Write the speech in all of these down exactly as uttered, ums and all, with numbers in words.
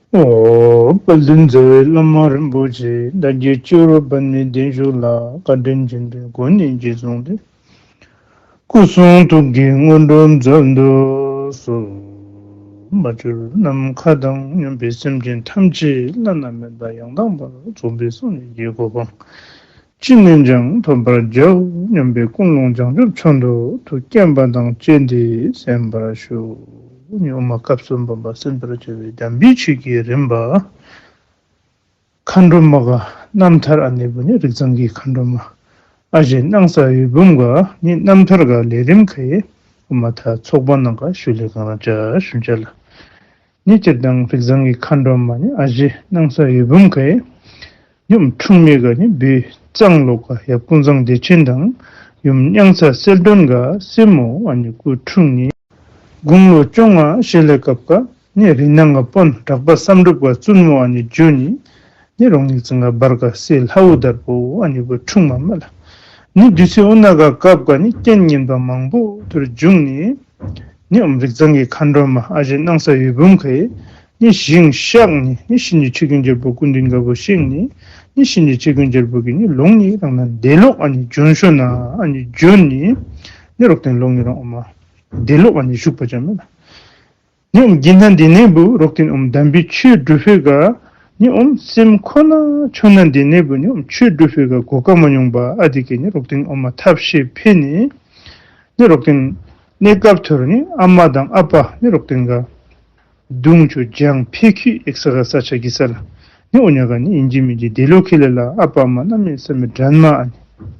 ཨོ། དཔལ་ལྡན་རྩ་བའི་བླ་མ་རིན་པོ་ཆེ། བདག་གི་སྤྱི་བོར་པདྨའི་གདན་བཞུགས་ལ། བཀའ་དྲིན་ཆེན་པོས་གོ་གནས་རྗེས་བཟུང་སྟེ། སྐུ་གསུང་ཐུགས་ཀྱི་དངོས་གྲུབ་སྩལ་དུ་གསོལ། མ་གྱུར་ནམ་མཁའ་དང་མཉམ་པའི་སེམས་ཅན་ཐམས་ཅད་བླ་ན་མེད་པ་ཡང་དག་པར་རྫོགས་པའི་སངས་རྒྱས་ཀྱི་གོ་འཕང་ཅི་ནས་ཀྱང་ཐོབ་པར་བྱའོ་སྙམ་པའི་ཀུན་སློང་བྱང་ཆུབ་མཆོག་ཏུ་ཐུགས་བསྐྱེད་པ་དང་བཅས་ཏེ་གསན་པར་ཞུ། ཨོཾ་མ་སྐབས་སུ་བབ་པ་གསན་པར་བྱ་བའི་དམ་པའི་ཆོས་ཀྱི་རིམ་པ། མཁའ་འགྲོ་མ་ག་རྣམ་ཐར། ཨ་ནི་བུ་ནི་རིགས་བཟང་གི་མཁའ་འགྲོ་མ་ཨ་ཞེ་སྣང་ས་འོད་འབུམ་ག་ནི་རྣམ་ཐར་ག་ལས་རིམ་ཁའི་ཨོཾ་མ་ཐ་ཚོགས་པ་ནང་ག་ཞུ་ལས་གང་ར་ཅ་ཞུན་ཅ་ལ། ནི་སྤྱིར་བཏང་རིགས་བཟང་གི་མཁའ་འགྲོ་མ་ནི་ཨ་ཞེ་སྣང་ས་འོད་འབུམ་ཁའི་ཡུམ་འཁྲུངས་མི་ག་ནི་བོད་གཙང་ལོག་ག་ཡབ་ཀུན་བཟང་བདེ་ཆེན་དང་ཡུམ་གཡང་ས་གསལ་སྒྲོན་ག་སྲས་མོ་ཨ་ནི་སྐུ་འཁྲུངས་ནི། དགུང་ལོ་བཅོ་ལྔ་བཞེས་ལས་སྐབས་ཀ་ནི་རི་ནང་ག་དཔོན་གྲགས་པ་བསམ་གྲུབ་ག་བཙུན་མོ་ཨ་ནི་བྱོན་ནི། ནི་རོང་ཉིག་ཙིང་ག་བར་ག་སྲས་ལྷ་བུ་དར་པོ་ཨ་ནི་བུ་འཁྲུངས་མ་མ་ལ། ནི་དུས་ཚོད་ཨོ་ན་ག་སྐབས་ཀ་ནི་རྐྱེན་ངན་པ་མང་པོ་ཐུར་བྱུང་ནི། ནི་ཨོཾ་རིགས་བཟང་གི་མཁའ་འགྲོ་མ་ཨ་ཞེ་སྣང་ས་འོད་འབུམ་ཁའི་ནི་ཞིང་གཤེགས་ནི། ནི་གཤིན་རྗེ་ཆོས་ཀུན་རྒྱལ་པོ་སྐུ་མདུན་ག་བུ་གཤེགས་ནི། ནི་གཤིན་རྗེ་ཆོས་ཀུན་རྒྱལ་པོ་གི་ནི་ལོང་ནི་རང་ན་འདས་ལོག་ཨ་ནི་བྱོན་ཤོ་ན་ཨ་ནི་བྱོན་ནི། ནི་རོག་ཏིན་ལོང་ནི་རང་ཨོ་མ་འདས་ལོག་ཨ་ནི་བཞུགས་པ་ཅ་མེ་ལ། ནི་ཨོམ་གི་ན་འདི་ནི་བུ་རོག་ཏིན་ཨོམ་དམ་པའི་ཆོས་སྒྲུབ་ཕེ་ག་ནི་ཨོམ་སེམས་ཁོ་ན་ཆོས་ན་འདི་ནི་བུ་ནི་ཨོམ་ཆོས་སྒྲུབ་ཕེ་ག་གོ་ཀ་མ་ཉོང་བ་ཨ་དི་ཀེ་ནི་རོག་ཏིན་ཨོམ་མ་ཐབས་ཤེས་ཕེ་ནི། ནི་རོག་ཏིན་གནས་སྐབས་ཐུར་ནི་ཨ་མ་དང་ཨ་པ་ནི་རོག་ཏིན་ག་དུང་ཆུ་ལྗང་ཕེ་ཁི་ཨེག་ས་ག་ས་ཆ་གི་ས་ལ། ནི་ཨོ་ཉ་ག་ནི་ཨིན་ཇི་མིན་ཇི་འདི་ལོ་ཁི་ལེ་ལ་ཨ་པ་ཨ་མ་ན་མི་ས་མི་དྲན་མ་ཨ་ནི་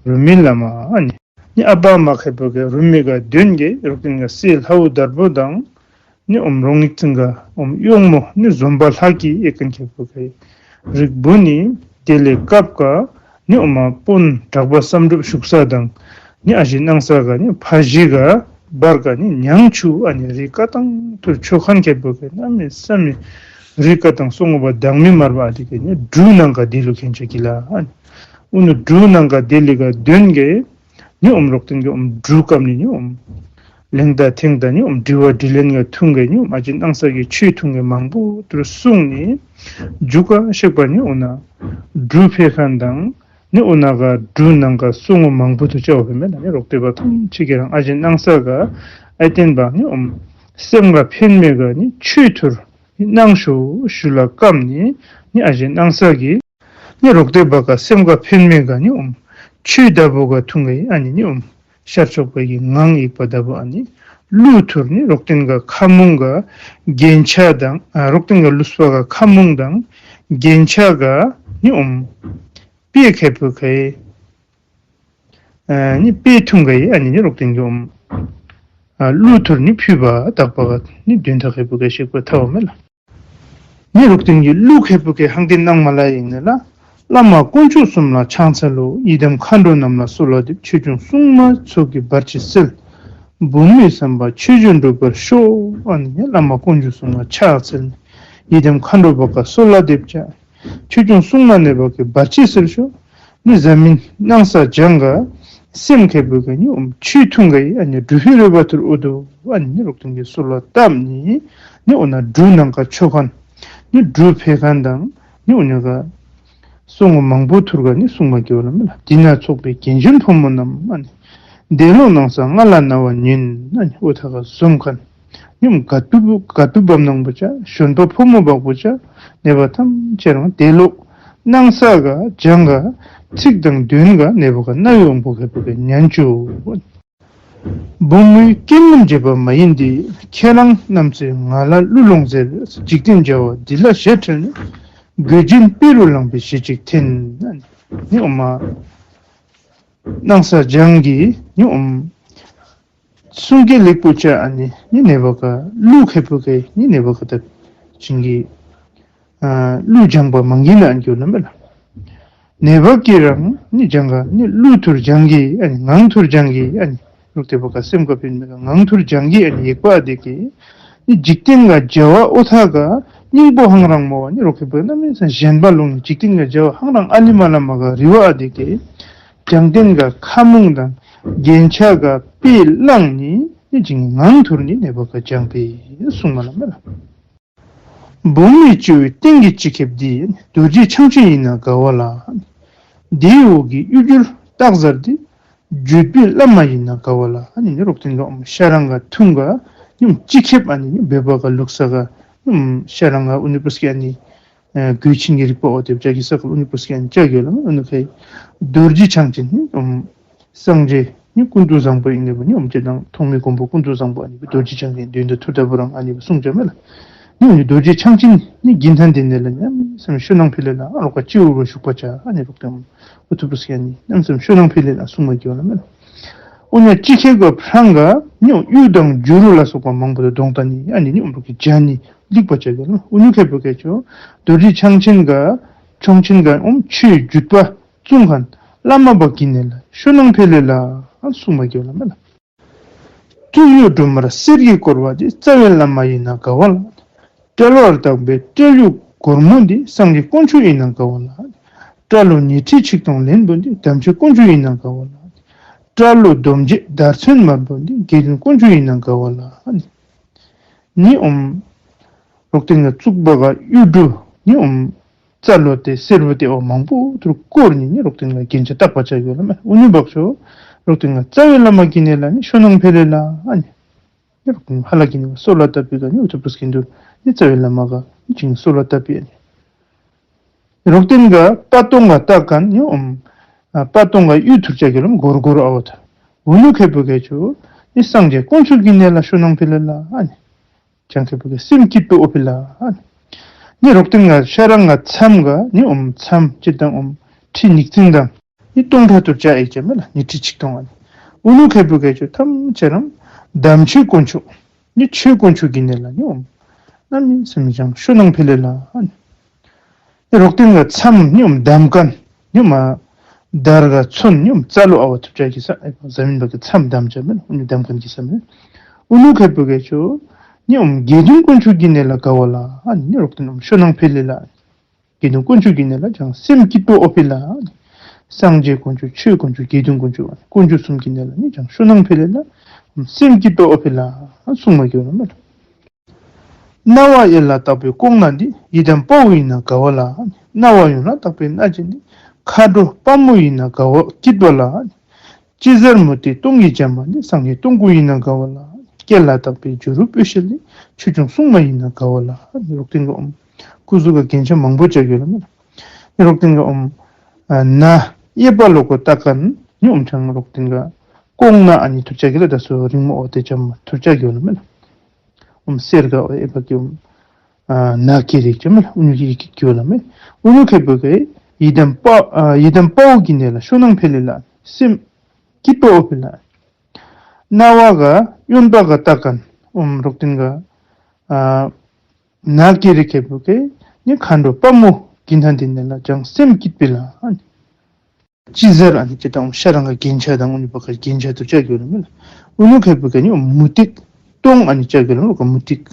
རུ་མི་ལ་མ་ཨ་ནི། ནི་ཨ་པ་ཨ་མ་ཁེ་པོ་གེ་རུ་མི་ག་དོན་གེ་རོག་ཏིན་ག་སྲས་ལྷ་བུ་དར་པོ་དང་། ནི་ཨོམ་རོང་ཉིག་ཙིང་ག་ཨོམ་གཡོག་མོ་ནི་ཛོམ་པ་ལྷ་ཀི་ཨེ་ཀན་ཁེ་པོ་གེ་རིག་བུ་ནི་དེ་ལེ་སྐབས་ཀ་ནི་ཨོམ་མ་དཔོན་གྲགས་པ་བསམ་གྲུབ་བཞུགས་ས་དང་ནི་ཨ་ཞེ་སྣང་ས་ག་ནི་ཕ་ཞི་ག་བར་ག་ནི་ཉང་ཆུ་ཨ་ནི་རི་ཀ་ཏང་ཐུར་ཆོ་ཁན་ཁེ་པོ་གེ་ན་མི་ས་མི་རི་ཀ་ཏང་སོང་བ་དང་མི་མར་བ་ཨ་དི་གེ་ནི་འབྲུ་ནང་ག་དི་ལུ་ཁེན་ཆ་གི་ལ་ཨ་ནི། ཨུ་ནུ་འབྲུ་ནང་ག་དི་ལི་ག་དོན་གེ་ནི་ཨོམ་རོག་ཏིན་གི་ཨོམ་འབྲུ་ཀམ་ནི་ནི་ཨོམ་ལེང་ད་ཐེང་ད་ནི་ཨོམ་དྲི་བ་དྲི་ལན་ག་ཐུང་གེ་ནི་ཨོམ་ཨ་ཅི་སྣང་ས་གི་ཆོས་ཐུང་གེ་མང་པོ་ཐུར་གསུང་ནི་འཇུག་ག་ཤེག་པ་ནི་ཨོ་ན་འབྲུ་ཕེ་ཁན་དང་ནི་ཨོ་ན་ག་འབྲུ་ནང་ག་གསུང་ངོ་མང་པོ་ཐུར་ཆ་བ་ཕེ་མེ་ན་ནི་རོག་ཏེ་བ་ཐམས་ཅད་གེ་རང་ཨ་ཅི་སྣང་ས་ག་ཨའི་ཏེན་བ་ནི་ཨོམ་སེམས་ག་ཕེན་མེ་ག་ནི་ཆོས་ཐུར་ནི་སྣང་ཤོ་ཤུ་ལ་ཀམ་ནི་ནི་ཨ་ཅི་སྣང་ས་གི་ནི་རོག་ཏེ་བ་ག་སེམས་ག་ཕེན་མེ་ག་ནི་ཨོམ་ཆོས་ད་བོ་ག་ཐུང་གེ་ཨ་ནི་ནི་ཨོམ་ཤར་ཕྱོགས་པ་གི་ངང་ཡིག་པ་ད་བོ་ཨ་ནི་ལུ་ཐུར་ནི་རོག་ཏིན་ག་ཁ་མུང་ག་རྒྱན་ཆ་དང་ཨ་རོག་ཏིན་ག་ལུས་པ་ག་ཁ་མུང་དང་རྒྱན་ཆ་ག་ནི་ཨོམ་པེ་ཁེ་པོ་ཁེ་ཨ་ནི་པེ་ཐུང་གེ་ཨ་ནི་ནི་རོག་ཏིན་གི་ཨོམ་ཨ་ལུ་ཐུར་ནི་ཕུལ་བ་དག་པ་ག་ནི་དོན་དག་ཁེ་པོ་ཁེ་ཤེག་པ་ཐ་བ་མེ་ལ། ནི་རོག་ཏིན་གི་ལུ་ཁེ་པོ་ཁེ་ཧང་ཏེ་ནང་མ་ལ་ཡིན་ནི་ལ། བླ་མ་དཀོན་མཆོག་གསུམ་ལ་ཕྱག་འཚལ་ལོ། ཡི་དམ་མཁའ་འགྲོ་རྣམས་ལ་གསོལ་བ་འདེབས། ཆོས་སྐྱོང་སྲུང་མ་ཚོགས་ཀྱི་བར་ཆད་སེལ། བུམ་པའི་བསམ་པ་ཆོས་བཞིན་འགྲུབ་པར་ཤོག། ཨ་ནི་ནི་བླ་མ་དཀོན་མཆོག་གསུམ་ལ་ཕྱག་འཚལ་ནི། ཡི་དམ་མཁའ་འགྲོ་བ་ག་གསོལ་བ་འདེབས་བྱ། ཆོས་སྐྱོང་སྲུང་མ་ནེ་བ་གི་བར་ཆད་སེལ་ཤོག། ནི་བཟའ་མི་སྣང་ས་བྱང་ག་སེམས་ཁེ་པོ་ག་ནི་ཨོམ་ཆོས་ཐུང་གེ་ཨ་ནི་འབྲུ་ཕུལ་རེ་བ་ཐུར་ཨོ་དོ་ཨ་ནི་ནི་རོག་ཏིན་གི་གསོལ་བ་བཏབ་ནི་ནི་ཨོ་ན་འབྲུ་ནང་ག་ཆོ་ཁན་ནི་འབྲུ་ཕེ་ཁན་དང་ནི་ཨོ་ན་ག་གསུང་ངོ་མང་པོ་ཐུར་ག་ནི་གསུང་མ་གི་བ་ལ་མེ་ལ། འདི་ན་ཚོགས་པའི་རྒན་གཞོན་ཕོ་མོ་རྣམས་ཨ་ནི་འདས་ལོག་སྣང་ས་ང་ལ་རྣ་བ་ཉོན། ཨ་ནི་ཨོ་ཐ་ག་ཟོམ་ཁན་ནི་ཨོམ་ག་ཏུ་ག་ཏུ་བམ་ནང་པོ་ཆ་གཞོན་པ་ཕོ་མོ་བག་པོ་ཆ་ནེ་བ་ཐམས་ཅད་རང་འདས་ལོག་སྣང་ས་ག་བྱང་ག་ཚིག་དང་དོན་ག་ནེ་བ་ག་རྣ་བའི་དབང་པོ་ཁེ་པོ་ག་ཉན་ཅུ། བུམོའི་སྐད་རྣམས་བརྗེད་པ་མ་ཡིན་ཏེ། ཁྱེད་རང་རྣམས་ཚེ་ང་ལ་གླུ་ལོངས་ཟེར། འཇིག་རྟེན་བྱ་བ་འདི་ལ་ཞེ་ཁྲེལ་ནས། མགོ་ཅན་དཔེ་རུ་བླངས་པའི་གཞི་གཅིག་འཐེན། ནི་ཨོ་མ་སྣང་ས་བྱང་གི་ནི་ཨོམ་གསུང་སྐད་ལེགས་པོ་ཆ་ཨ་ནི་ནི་ནེ་བ་ག་གླུ་ཁེ་པོ་ཁེ་ནི་ནེ་བ་ག་ད་བྱིན་གི་ཨ་གླུ་བྱང་པ་མང་གི་ན་ཨན་གྱུར་ན་མེ་ལ། ནེ་བ་གི་རང་ནི་བྱང་ག་ནི་གླུ་ཐུར་བྱང་གི་ཨ་ནི་ངང་ཐུར་བྱང་གི་ཨ་ནི་རོག་ཏེ་བ་ག་སེམས་ག་ཕེན་མེ་ག་ངང་ཐུར་བྱང་གི་ཨ་ནི་ཡེག་པ་ཨ་དི་ཀེ་ནི་འཇིག་རྟེན་ག་བྱ་བ་ཨོ་ཐ་ག་སྙིང་པོ་ཧང་རང་མོ་བ་ནི་རོག་ཏེ་བ་ག་ན་མི་ས་གཞན་པ་ལུང་ནི་འཇིག་རྟེན་ག་བྱ་བ་ཧང་རང་ཨ་ལི་མ་ལ་མ་ག་རི་བ་ཨ་དི་ཀེ་བྱང་རྟེན་ག་ཁ་མུང་དང་རྒྱན་ཆ་ག་པེ་བླངས་ནི་ནི་བྱིན་ངང་ཐུར་ནི་ནེ་བ་ག་བྱང་པེ་གསུང་མ་ལ་མེ་ལ། བུམ་མེད་སྤྱི་བོའི་སྟེང་གི་སྤྱི་ཁྱབ་འདི། རྡོ་རྗེ་འཆང་ཆེན་ཡིན་ན་དགའ་བ་ལ། དེའི་འོག་གི་གཡུ་འགྱུར་སྟག་གཟར་འདི། བརྒྱུད་པའི་བླ་མ་ཡིན་ན་དགའ་བ་ལ། ཨ་ནི་ནི་རོག་ཏིང་ག་ཨོམ་ཤ་རང་ག་ཐུང་ག་ཨོམ་སྤྱི་ཁྱབ་ཨ་ནི་ནི་བོད་པ་ག་ལུགས་ས་ག་ཨོམ་ཤ་རང་ག་ཨུ་ནུ་པུས་ཀི་ཨ་ནི་ཨ་གོས་ཆེན་གྱི་རིག་པ་འོ་དེ་བཅའ་གི་ས་ག་ཨུ་ནུ་པུས་ཀི་ཨ་ནི་བཅའ་གི་ལ་ཨུ་ནུ་ཁའི་རྡོ་རྗེ་འཆང་ཆེན་ནི་ཨོམ་སངས་རྒྱས་ནི་ཀུན་ཏུ་བཟང་པོ་ཨིན་ནི་བུ་ནི་ཨོམ་ཅེ་དང་ཐོགས་མེད་མགོན་པོ་ཀུན་ཏུ་བཟང་པོ་ཨ་ནི་རྡོ་རྗེ་འཆང་ཆེན་དོན་དུ་ཐུགས་ལྟ་བུ་རང་ཨ་ནི་བུ་གསུངས་བྱ་མེ་ལ། ནི་ཨོམ་ནི་རྡོ་རྗེ་འཆང་ཆེན་ནི་གིན་ཐན་དེ་ནས་ལ་ཉམས་སམ་ཤུ་ནང་ཕེ་ལེ་ལ་ཨ་རོག་ག་སྤྱི་བོ་རུ་བཞུགས་པ་ཅ་ཨ་ནི་རོག་ཏིང་ཨོམ་ཨུ་ཐུ་པུས་ཀི་ཨ་ནི་ཉམས་སམ་ཤུ་ནང་ཕེ་ལེ་ལ་གསུངས་མ་གི་ལ་མེ་ལ། ཨོ་ཉ་སྤྱི་ཁྱབ་ག་ཕྲང་ག་ནི་ཨོམ་གཡུ་དང་བྱུ་རུ་ལ་སོགས་པ་མང་པོ་དང་གདོང་ད་ནི་ཨ་ནི་ནི་ཨོམ་རོག་གི་ཇ་ནི་ལིག་པ་ཅ་གི་ལ་ཨུ་ནུ་ཁེ་པོ་ཁེ་ཆོ་རྡོ་རྗེ་འཆང་ཆེན་ག་འཆང་ཆེན་ག་ཨོམ་ཆོས་བརྒྱུད་པ་བཙུན་མཁན་བླ་མ་བ་གི་ནས་ལ་ཤུ་ནང་ཕེ་ལེ་ལ་ཨ་གསུངས་མ་གི་ལ་མེ་ལ། སྟོད་གཡོགས་འབྲུ་མར་གསེར་གྱིས་བསྐོར་བ་འདི། རྩ་བའི་བླ་མ་ཡིན་ན་དགའ་བ་ལ། དཔྲལ་བར་བཏགས་པའི་སྤྲེའུ་སྒོར་མོ་འདི། སངས་རྒྱས་དཀོན་མཆོག་ཡིན་ན་དགའ་བ་ལ། སྐྲ་ལོ་ཉི་ཁྲི་ཆིག་སྟོང་ལེན་པོ་འདི། དམ་ཆོས་དཀོན་མཆོག་ཡིན་ན་དགའ་བ་ལ། སྐྲ་ལོ་སྡོམ་བརྒྱད་དར་ཚོན་དམར་པོ་འདི། དགེ་འདུན་དཀོན་མཆོག་ཡིན་ན་དགའ་བ་ལ། ནི་ཨོམ་རོག་ཏིང་ག་བཙུགས་པ་ག་གཡུ་འབྲུ་ནི་ཨོམ་རྩ་ལོ་ཏེ་སེར་པོ་ཏེ་འོ་མང་པོ་ཐུར་བསྐོར་ནི་ནི་རོག་ཏིང་ག་རྒྱན་ཆ་བཏགས་པ་ཅ་གི་ལ་མེ། ཨུ་ནུ་བག་ཆོ་རོག་ཏིང་ག་རྩ་བའི་བླ་མ་གི་ནས་ལ་ནི་ཤུ་ནང་ཕེ་ལེ་ལ་ཨ་ནི་ནི་རོག་ཏིང་ཧ་ལ་གི་ནི་སོ་ལ་བཏབ་པའི་ག་ནི་ཨུ་ཐུ་པུས་ཀི་འདུ་ནི་རྩ་བའི་བླ་མ་ག་ནི་ཅིང་སོ་ལ་བཏབ་པའི་ཨ་ནི་རོག་ཏིང་ག་པ་ཏོང་ག་བཏགས་མཁན་ནི་ཨོམ་ཨ་པ་ཏོང་ག་གཡུ་ཐུར་ཅ་གི་ལ་མེ་གོར་གོར་ཨ་བ་ཐ། ཨུ་ནུ་ཁེ་པོ་ཁེ་ཆོ་ནི་སངས་རྒྱས་དཀོན་མཆོག་གི་ནས་ལ་ཤུ་ནང་ཕེ་ལེ་ལ་ཨ་ནི། ཅང་ཁེ་པོ་ཁེ་སེམས་སྐྱིད་པའི་ཨོ་ཕི་ལ། ནི་རོག་ཏིང་ག་ཤ་རང་ག་མཚམས་ག་ནི་ཨོམ་མཚམས་སྤྱིར་བཏང་ཨོམ་ཁྲི་ཉིག་ཙིང་དང་ནི་སྟོང་ཕྲག་ཐུར་ཅ་ཨེ་ཅ་མེ་ལ་ཉི་ཁྲི་ཆིག་སྟོང་ཨ་ནི། ཨུ་ནུ་ཁེ་པོ་ཁེ་ཆོ་ཐམས་ཅད་རང་དམ་ཆོས་དཀོན་མཆོག་ནི་ཆོས་དཀོན་མཆོག་གི་ནས་ལ་ནི་ཨོམ་ནམ་ནི་སེམས་ཅང་ཤུ་ནང་ཕེ་ལེ་ལ་ཨ་ནི། རོག་ཏིང་ག་མཚམས་ནི་ཨོམ་བསྡམ་མཁན་ནི་ཨོམ་དར་ག་ཚོན་ནི་ཨོམ་རྩ་ལོ་ཨ་བ་ཐུར་ཅ་གི་ས་ཨེ་པ་ཟ་མིན་པ་གི་མཚམས་བསྡམ་ཅ་མེ་ལ་ཨུ་ནུ་བསྡམ་མཁན་གི་ས་མེ། ཨུ་ནུ་ཁེ་པོ་ཁེ་ཆོ་ནི་ཨོམ་དགེ་འདུན་དཀོན་མཆོག་གི་ནས་ལ་དགའ་བ་ལ་ཨ་ནི་ནི་རོག་ཏིང་ཨོམ་ཤུ་ནང་ཕེ་ལེ་ལ། དགེ་འདུན་དཀོན་མཆོག་གི་ནས་ལ་ཅང་སེམས་སྐྱིད་པོ་ཨོ་ཕི་ལ། སངས་རྒྱས་དཀོན་མཆོག་ཆོས་དཀོན་མཆོག་དགེ་འདུན་དཀོན་མཆོག་དཀོན་མཆོག་གསུམ་གྱི་ནས་ལ་ནི་ཅང་ཤུ་ནང་ཕེ་ལེ་ལ་སེམས་སྐྱིད་པོ་ཨོ་ཕི་ལ་གསུངས་མ་གི་ལ་མེ་ལ། རྣ་བ་གཡས་ལ་བཏགས་པའི་ལྐོག་རྣ་འདི། ཡི་དམ་དཔའ་བོ་ཡིན་ན་དགའ་བ་ལ། རྣ་བ་གཡོན་ལ་བཏགས་པའི་རྣ་ཅན་འདི། མཁའ་འགྲོ་དཔའ་མོ་ཡིན་ན་དགའ་བ་སྐྱིད་པ་ལ། སྤྱི་གཟར་མུ་ཏིག་སྟོང་གིས་བརྒྱན་པ་འདི། སངས་རྒྱས་སྟོང་སྐུ་ཡིན་ན་དགའ་བ་ལ། སྐེ་ལ་བཏགས་པའི་བྱུ་རུ་སྤོས་ཤེལ་འདི། ཆོས་སྐྱོང་སྲུང་མ་ཡིན་ན་དགའ་བ་ལ། རོག་ཏིང་ག་ཨོམ་སྐུ་གཟུགས་ག་རྒྱན་ཆ་མང་པོ་ཅ་གི་ལ་མེ་ལ། རོག་ཏིང་ག་ཨོམ་རྣ་གཡས་པ་ལོག་ག་བཏགས་མཁན་ནི་ཨོམ་ཅང་རོག་ཏིང་ག་ལྐོག་རྣ་ཨ་ནི་ཐུར་ཅ་གི་ལ་ད་སོ་རིང་མོ་ཨོ་ཏེ་ཅམ་ཐུར་ཅ་གི་ལ་མེ་ལ། ཨོམ་སེར་ག་ཨོ་ཨེ་པ་ཀི་ཨོམ་ཨ་ནག་གི་རིགས་ཅ་མེ་ལ་ཨུ་ནུ་གི་རིགས་ཀྱི་ལ་མེ། ཨུ་ནུ་ཁེ་པོ་ཁེ་ཡི་དམ་དཔའ་ཨ་ཡི་དམ་དཔའ་བོ་གི་ནས་ལ་ཤུ་ནང་ཕེ་ལེ་ལ་སེམས་སྐྱིད་པོ་ཨོ་ཕི་ལ། རྣ་བ་ག་གཡོན་པ་ག་བཏགས་མཁན་ཨོམ་རོག་ཏིང་ག་ཨ་ནག་གི་རིགས་ཁེ་པོ་ཁེ་ནི་མཁའ་འགྲོ་དཔའ་མོ་གིན་ཐན་དེ་ནས་ལ་ཅང་སེམས་སྐྱིད་པི་ལ། སྤྱི་གཟར་ཨ་ནི་ཅི་དང་ཤ་རང་ག་རྒྱན་ཆ་དང་ཨུ་ནུ་བ་ག་རྒྱན་ཆ་ཐུར་ཅ་གི་ལ་མེ་ལ། ཨུ་ནུ་ཁེ་པོ་ཁེ་ནི་མུ་ཏིག་སྟོང་ཨ་ནི་ཅ་གི་ལ་མེ་ལ་མུ་ཏིག་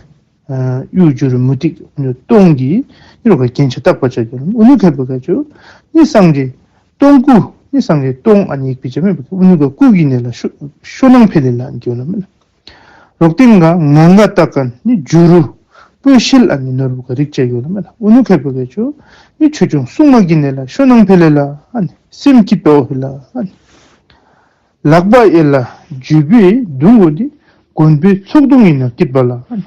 ཨ་གཡུ་བྱུ་རུ་མུ་ཏིག་ཨུ་ནུ་སྟོང་གི་ནི་རོག་ག་རྒྱན་ཆ་བཏགས་པ་ཅ་གི་ལ་མེ། ཨུ་ནུ་ཁེ་པོ་ཁེ་ཆོ་ནི་སངས་རྒྱས་སྟོང་སྐུ་ནི་སངས་རྒྱས་སྟོང་ཨ་ནི་ཡིག་པི་ཅ་མེ་པ་ཨུ་ནུ་ག་སྐུ་གི་ནས་ལ་ཤུ་ཤུ་ནང་ཕེ་ལེ་ལ་གི་ལ་མེ་ལ། རོག་ཏིང་ག་ངང་ག་བཏགས་མཁན་ནི་བྱུ་རུ་སྤོས་ཤེལ་ཨ་ནི་ནོར་བུ་ག་རིགས་ཅ་གི་ལ་མེ་ལ། ཨུ་ནུ་ཁེ་པོ་ཁེ་ཆོ་ནི་ཆོས་སྐྱོང་སྲུང་མ་གི་ནས་ལ་ཤུ་ནང་ཕེ་ལེ་ལ་ཨ་ནི་སེམས་སྐྱིད་པའོ་ཕི་ལ་ཨ་ནི། ལག་པ་གཡས་ལ་བརྒྱུད་པའི་མདུང་བོ་འདི། མགོན་པོའི་ཚོགས་དུང་ཡིན་ན་སྐྱིད་པ་ལ་ཨ་ནི།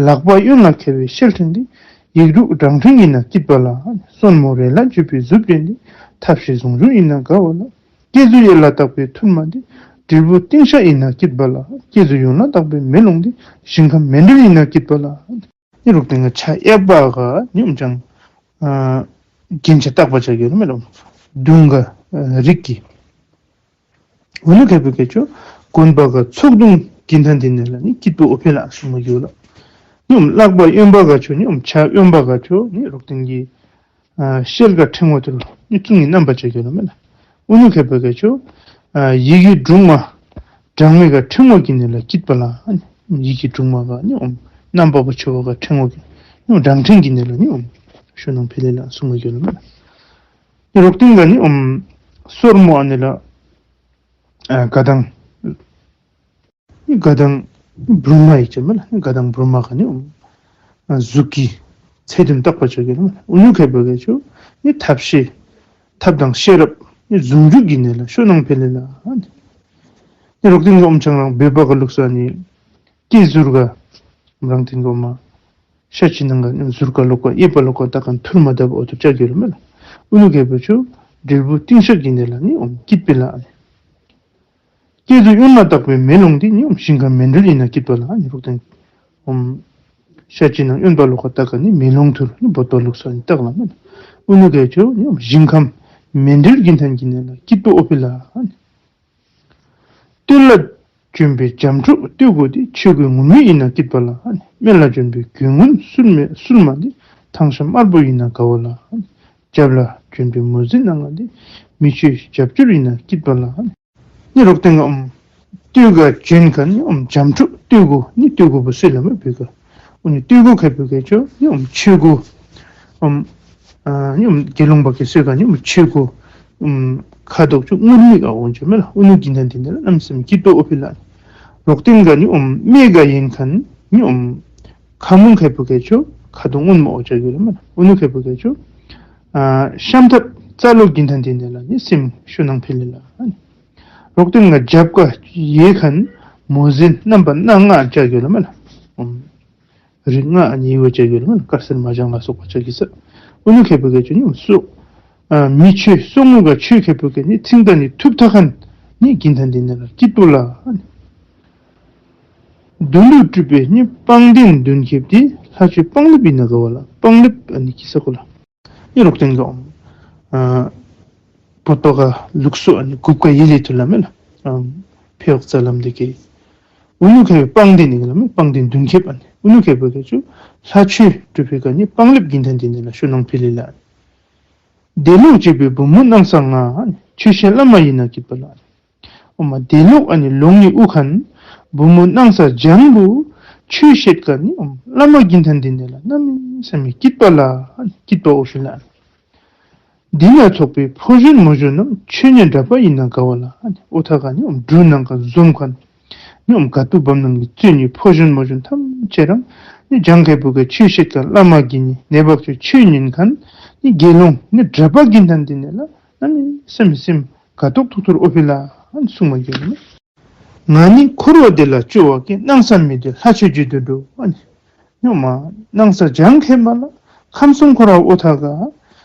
ལག་པ་གཡོན་ལ་ཁེ་པོའི་ཤེལ་ཕྲེང་འདི། ཡིག་དྲུག་བགྲང་ཕྲེང་ཡིན་ན་སྐྱིད་པ་ལ་ཨ་ནི། སོར་མོ་རེ་ལ་བརྒྱུད་པའི་མཛུབ་རྒྱན་འདི། ཐབས་ཤེས་ཟུང་འཇུག་ཡིན་ན་དགའ་བ་ལ། སྐེ་ཟུར་གཡས་ལ་བཏགས་པའི་ཐུར་མ་འདི། དྲིལ་བུ་ཏིང་ཤ་ཡིན་ན་སྐྱིད་པ་ལ། སྐེ་ཟུར་གཡོན་ལ་བཏགས་པའི་མེ་ལོང་འདི། ཞིང་ཁམས་མཎྜལ་ཡིན་ན་སྐྱིད་པ་ལ། ནི་རོག་ཏིང་ག་ཕྱག་གཡས་པ་ག་ནི་ཨོམ་ཅང་ཨ་རྒྱན་ཆ་བཏགས་པ་ཅ་གི་ལ་མེ་ལ། མདུང་ག་ཨ་རིགས་ཀྱི། ཨུ་ནུ་ཁེ་པོ་ཁེ་ཆོ་མགོན་པོ་ག་ཚོགས་དུང་གིན་ཐན་དེ་ནས་ལ་ནི་སྐྱིད་པོ་ཨོ་ཕི་ལ་གསུངས་མ་གི་ལ། ནི་ཨོམ་ལག་པ་གཡོན་པ་ག་ཆོ་ནི་ཨོམ་ཕྱག་གཡོན་པ་ག་ཆོ་ནི་རོག་ཏིང་གི་ཨ་ཤེལ་ག་ཕྲེང་བ་དུ་ལུ་ནི་གཙུག་ནི་རྣམ་པ་ཅ་གི་ལ་མེ་ལ། ཨུ་ནུ་ཁེ་པོ་ཁེ་ཆོ་ཨ་ཡི་གེ་དྲུག་མ་གྲངས་མེད་ག་ཕྲེང་བ་གི་ནི་ལ་སྐྱིད་པ་ལ། ཡི་གེ་དྲུག་མ་ག་ནི་ཨོམ་རྣམ་པ་པོ་ཆེ་བ་ག་ཕྲེང་བ་གི་ནི་ཨོམ་བགྲང་ཕྲེང་གི་ནི་ལ་ནི་ཨོམ་ཤུ་ནང་ཕི་ལེ་ལ་གསུངས་མ་གི་ལ་མེ་ལ། ནི་རོག་ཏིང་ག་ནི་ཨོམ་སོར་མོ་ཨ་ནི་ལ་ཨ་ག་དང་། ནི་ག་དང་བུར་མ་ཡི་ཅ་མེ་ལ། ནི་ག་དང་བུར་མ་ག་ནི་ཨོམ་ཨ་གཟུགས་ཀྱི་ ཚད་དུམ་བརྟག་པ་ཅིག་གི་ལ་མེན་ན། ཨུ་ནུ་ཁེ་པུ་གེ་ཅིག་ནི་ཐབས་ཤེས་ཐབས་དང་ཤེས་རབ་ནི་ཟུང་འཇུག་གི་གནས་ལ་ཤུལ་སྣང་འཕེལ་ལེ་ལ། ནི་རོག་ཏེན་ག་ཨོམ་ཆང་རང་བོད་པ་གི་ལུགས་སྲོལ་ནི་སྐེ་ཟུར་ག་རང་ཏེན་ག་ཨོམ་ཤ་ཅིག་ནང་ག་ནི་ཟུར་ག་ལོག་ག་ཨེ་པ་ལོག་ག་ད་ག་ཐུར་མ་བཏབ་ཨོ་ཐུར་ཅིག་གི་ལ་མེན་ན། ཨུ་ནུ་ཁེ་པུ་ཅིག་དྲིལ་བུ་ཏིང་ཤག་གི་གནས་ལ་ནི་ཨོམ་སྐྱིད་པེ་ལ། སྐེ་ཟུར་གཡོན་ལ་བཏགས་པའི་མེ་ལོང་འདི་ནི་ཨོམ་ཞིང་ཁམས་མཎྜལ་ཨིན་ན་སྐྱིད་པ་ལ། ནི་རོག་ཏེན་ཨོམ་ཤ་ཅིག་ནང་གཡོན་པ་ལོག་ག་ད་ག་ནི་མེ་ལོང་ཐུར་ནི་བོད་པ་ལུགས་སྲོལ་ནི་བཏགས་ལ་མེན་ན། ཨུ་ནུ་ཁེ་ཅིག་ནི་ཨོམ་ཞིང་ཁམས་མཎྜལ་གི་ཐང་གི་གནས་ལ་སྐྱིད་པོ་ཨོ་པེ་ལ། སྟོད་ལ་བྱོན་པའི་འཇམ་ཕྲུག་སྟོད་གོ་འདི་ཆོས་གོས་ངུར་སྨྲིག་ཨིན་ན་སྐྱིད་པ་ལ། སྨད་ལ་བྱོན་པའི་གོས་སྔོན་སུལ་མ་སུལ་མ་འདི་ཐང་ཤམ་དམར་པོ་ཨིན་ན་དགའ་བ་ལ། རྒྱབ་ལ་བྱོན་པའི་མོ་གཟན་སྣ་ལྔ་འདི་མི་ཆོས་རྒྱབ་སྐྱོར་ཨིན་ན་སྐྱིད་པ་ལ། ནི་རོག་ཏེན་ག་ཨོམ་སྟོད་ག་བྱོན་ཁན་ནི་ཨོམ་འཇམ་ཕྲུག་སྟོད་གོ་ནི་སྟོད་གོ་བུ་སུ་ལ་མེན་ན་བོད་ག། ཨུ་ནི་སྟོད་གོ་ཁེ་པུ་གེ་ཅིག་ནི་ཨོམ་ཆོས་གོས་ཨོམ་ཨ་ནི་ཨོམ་དགེ་སློང་པ་གི་སྲོལ་ག་ནི་ཨོམ་ཆོས་གོས་ཨོམ་ཁ་དོག་ཅིག་ངུར་སྨྲིག་ག་ཨོ་ཅིག་མེན་ན། ཨུ་ནུ་གི་ཐང་འདི་ནི་ལ་གནམ་མེད་ས་མེད་སྐྱིད་པོ་ཨོ་པེ་ལ། རོག་ཏེན་ག་ནི་ཨོམ་སྨད་ག་ཡོད་ཁན་ནི་ཨོམ་ཁ་མུང་ཁེ་པུ་གེ་ཅིག་ཁ་དོག་སྔོན་མོ་ཨོ་ཅིག་གི་ལ་མེན་ན། ཨུ་ནུ་ཁེ་པུ་གེ་ཅིག་ཨ་ཤམ་ཐབས་རྩ་ལོག་གི་ཐང་འདི་ནི་ལ་ནི་སེམས་ཤུལ་སྣང་འཕེལ་ལེ་ལ། རོག་ཏེན་ག་རྒྱབ་ག་ཡོད་ཁན་མོ་གཟན་རྣམ་པ་སྣ་ལྔ་ཅིག་གི་ལ་མེན་ན། ཨོམ་རིགས་ལྔ་ཨ་ནི་ཡོད་ཅིག་གི་ལ་མེན་ན། དཀར་སེར་མ་ལྗང་ལ་སོགས་པ་ཅིག་གི་ས། ཨུ་ནུ་ཁེ་པུ་གེ་ཅིག་ནི་སོ་ཨ་མི་ཆོས་སོ་ངོ་ག་ཆོས་ཁེ་པུ་གེ་ནི་ཚིག་དང་ནི་ཐུག་ཐག་ཁན་ནི་གི་ཐང་འདི་ནི་ལ་སྐྱིད་པོ་ལ། མདུན་དུ་སྤྲུལ་པའི་ནི་སྤང་ལྡན་མདུན་ཁེབས་འདི་ལྷ་ཆོས་སྤང་ལེབ་ཨིན་ན་དགའ་བ་ལ། སྤང་ལེབ་ཨ་ནི་གི་ས་གོ་ལ། ནི་རོག་ཏེན་ག་ཨོམ་ཨ་བོད་པ་ག་ལུགས་སྲོལ་ཨ་ནི་གུབ་ཀ་ཡི་ལེ་ཐུར་ལ་མེན་ན། ཨམ་ཕེ་ཝ་ཙ་ལམ་འདི་གི་ཨུ་ནུ་ཁེ་པུ་སྤང་ལྡན་ནི་གི་ལ་མེན་ན། སྤང་ལྡན་མདུན་ཁེབས་ཨ་ནི་ཨུ་ནུ་ཁེ་པུ་གེ་ཅིག་ལྷ་ཆོས་སྒྲུབ་པེ་ག་ནི་སྤང་ལེབ་གི་ཐང་འདི་ནི་ལ་ཤུལ་སྣང་འཕེལ་ལེ་ལ། དེ་ལོག་བྱེད་པའི་བུ་མོ་སྣང་ས་ལྔ་ཆོས་བཤད་བླ་མ་ཨིན་ན་སྐྱིད་པ་ལ། ཨོ་མ་དེ་ལོག་ཨ་ནི་ལོང་ནི་ཨུ་ཁན་བུ་མོ་སྣང་ས་ལྗང་བུ་ཆོས་བཤད་ཁན་ནི་ཨོ་བླ་མ་གི་ཐང་འདི་ནི་ལ་གནམ་མེད་ས་མེད་སྐྱིད་པ་ལ། སྐྱིད་པ་ཨོ་ཤུལ་ལ། འདི་ན་ཚོགས་པའི་ཕོ་གཞོན་མོ་གཞོན་རྣམས་ཆོས་ཉན་གྲྭ་པ་ཨིན་ན་དགའ་བ་ལ། ཨོ་ཐ་ག་ནི་ཨོ་འབྲུག་ནང་ག་འཛོམས་ཁན་ནི་ཨོ་དགའ་སྟོན་པ་རྣམས་ཀྱི་བཙུན་ནི་ཕོ་གཞོན་མོ་གཞོན་ཐམས་ཅད་རང་ནི་ལྗང་ཁེ་པུ་གེ་ཆོས་བཤད་ཁན་བླ་མ་གི་ནི་ནེ་བག་ཆོས་ཆོས་ཉན་ཁན་ནི་དགེ་སློང་ནི་གྲྭ་པ་གི་ཐང་འདི་ནི་ལ་གནམ་མེད་ས་མེད་སེམས་དགའ་ཏོག་ཏོ་ཐུར་ཨོ་པེ་ལ་གསུང་མ་གི་ལ་མེན་ན། ང་ནི་འཁོར་བ་འདི་ལ་སྐྱོ་བ་སྐྱེས། སྣང་ས་མི་འདོད་ལྷ་ཆོས་བརྗོད་དུ་འགྲོ། ཨ་ནི་ཉོ་མ་སྣང་ས་ལྗང་ཁེ་པ་ལ་ཁམས་གསུམ་འཁོར་བ་ཨོ་ཐ་ག་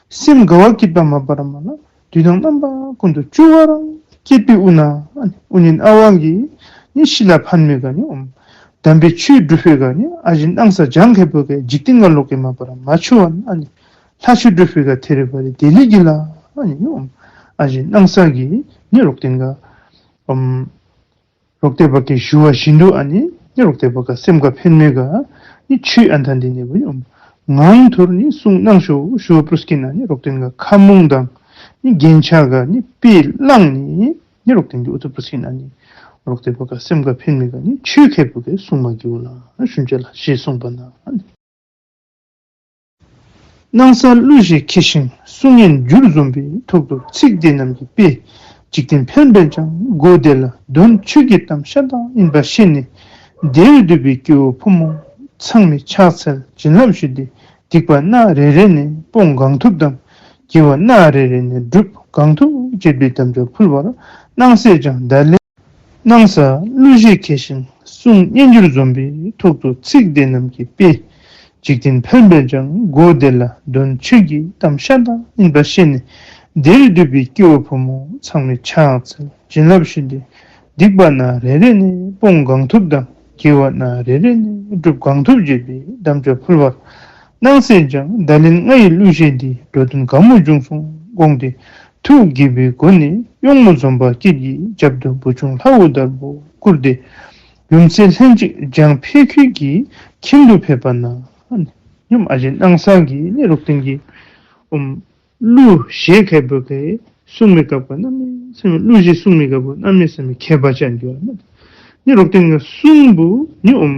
སེམས་དགའ་བ་སྐྱིད་པ་མ་པ་ར་མ་ལ་དུས་དང་རྣམ་པ་ཀུན་ཏུ་སྐྱོ་བ་རང་སྐྱེད་པའི་དབུ་ན། ཨ་ནི་དབུ་ནན་ཨ་ཝ་གི་ནི་ཤི་ལ་ཕན་མེད་ག་ནི་ཨོམ་དམ་པའི་ཆོས་སྒྲུབ་པེ་ག་ནི་ཨ་ཞེ་སྣང་ས་ལྗང་ཁེ་པུ་གེ་འཇིག་རྟེན་ག་ལོག་གེ་མ་པ་ར་མ་ཆོ་བ་ཨ་ནི་ལྷ་ཆོས་སྒྲུབ་པེ་ག་ཐེ་རེ་བ་རེ་དེ་ལི་གི་ལ། ཨ་ནི་ཨོམ་ཨ་ཞེ་སྣང་ས་གི་ནི་རོག་ཏེན་ག་ཨོམ་རོག་ཏེ་བ་གི་ཞུ་བ་བཞིན་དུ་ཨ་ནི་ནི་རོག་ཏེ་བ་ག་སེམས་ག་ཕན་མེད་ག་ནི་ཆོས་ཨན་ཐང་འདི་ནི་བུ་ནི་ཨོམ་ངང་ཐུར་ནི་གསུང་གནང་ཤོག་ཞུ་བ་པྲུས་ཀིན་ཨ་ནི་རོག་ཏེན་ག་ཁ་མུང་དང་ནི་རྒྱན་ཆ་ག་ནི་དཔེ་བླངས་ནི་ནི་རོག་ཏེན་གི་ཨུ་ཐུ་པྲུས་ཀིན་ཨ་ནི་རོག་ཏེ་བ་ག་སེམས་ག་ཕན་མེད་ག་ནི་ཆོས་ཁེ་པུ་གེ་གསུང་མ་གི་ལ་ཞུན་ཅ་ལ་ཞེས་གསུངས་པ་ན། ཨ་ནི་སྣང་ས་གླུ་གཞས་ཁྱེར་ཞིང་གསུང་སྙན་བསྒྱུར་འཛོམས་པའི། ཐོག་ཏུ་ཚིག་དེ་རྣམས་ཀྱི་དཔེ་འཇིག་རྟེན་ཕལ་པས་ཀྱང་། གོ་དེ་ལ་དོན་ཆོས་ཀྱི་གཏམ་ཤ་སྟག་ཡིན་པ་ཤེས་ནས། དེར་འདུས་པའི་སྐྱེ་བོ་ཕོ་མོ་ཚང་མས་ཕྱག་འཚལ་བྱིན་རླབས་ཞུས་ཏེ། སྡིག་པ་སྣ་རེ་རེ་ནས་སྤོང་གང་ཐུབ་དང་། དགེ་བ་སྣ་རེ་རེ་ནས་སྒྲུབ་གང་ཐུབ་ཅེས་པའི་དམ་བཅའ་ཕུལ་བར་སྣང་སྲིད་ཀྱང་བརྡ་ལན། སྣང་ས་གླུ་གཞས་ཁྱེར་ཞིང་གསུང་སྙན་བསྒྱུར་འཛོམས་པའི། ཐོག་ཏུ་ཚིག་དེ་རྣམས་ཀྱི་དཔེ་འཇིག་རྟེན་ཕལ་པས་ཀྱང་། གོ་དེ་ལ་དོན་ཆོས་ཀྱི་གཏམ་ཤ་སྟག་ཡིན་པ་ཤེས་ནས། དེར་འདུས་པའི་སྐྱེ་བོ་ཕོ་མོ་ཚང་མས་ཕྱག་འཚལ་བྱིན་རླབས་ཞུས་ཏེ། སྡིག་པ་སྣ་རེ་རེ་ནས་སྤོང་གང་ཐུབ་དང་། དགེ་བ་སྣ་རེ་རེ་ནས་སྒྲུབ་གང་ཐུབ་ཅེས་པའི་དམ་བཅའ་ཕུལ་བར་སྣང་སྲིད་ཀྱང་། བརྡ་ལན་ལྔ་ཡི་གླུ་གཞས་འདི། འགྲོ་དོན་དགའ་མོ་འབྱུང་གསུང་དགོངས་ཏེ། ཐུགས་དགྱེས་པའི་སྒོ་ནས་གཡོག་མོ་འཛོམས་པ་སྐྱིད་ཀྱི་རྒྱབ་ཏུ་བུ་ཆུང་ལྷ་འོད་དར་པོ་བཀུར་ཏེ། ཡུམ་སྲས་ལྷན་ཅིག་ལྗང་ཕལ་ཁུལ་གྱི་ཁྱིམ་དུ་ཕེབས་པ་ན། ཨ་ནི་ཉོམ་ཨ་ཞེ་སྣང་ས་གི་ནི་རོག་ཏེན་གི་ཨོམ་གླུ་གཞས་ཁེ་པོ་གི་གསུང་མི་སྐབས་ཀ་གནམ་མེད་ས་མེད་གླུ་གཞས་གསུང་མི་སྐབས་ཀ་གནམ་མེད་ས་མེད་ཁྱད་པར་ཅན་གྱི་བ་ནི་ནི་རོག་ཏེན་གི་གསུང་བུ་ནི་ཨོམ་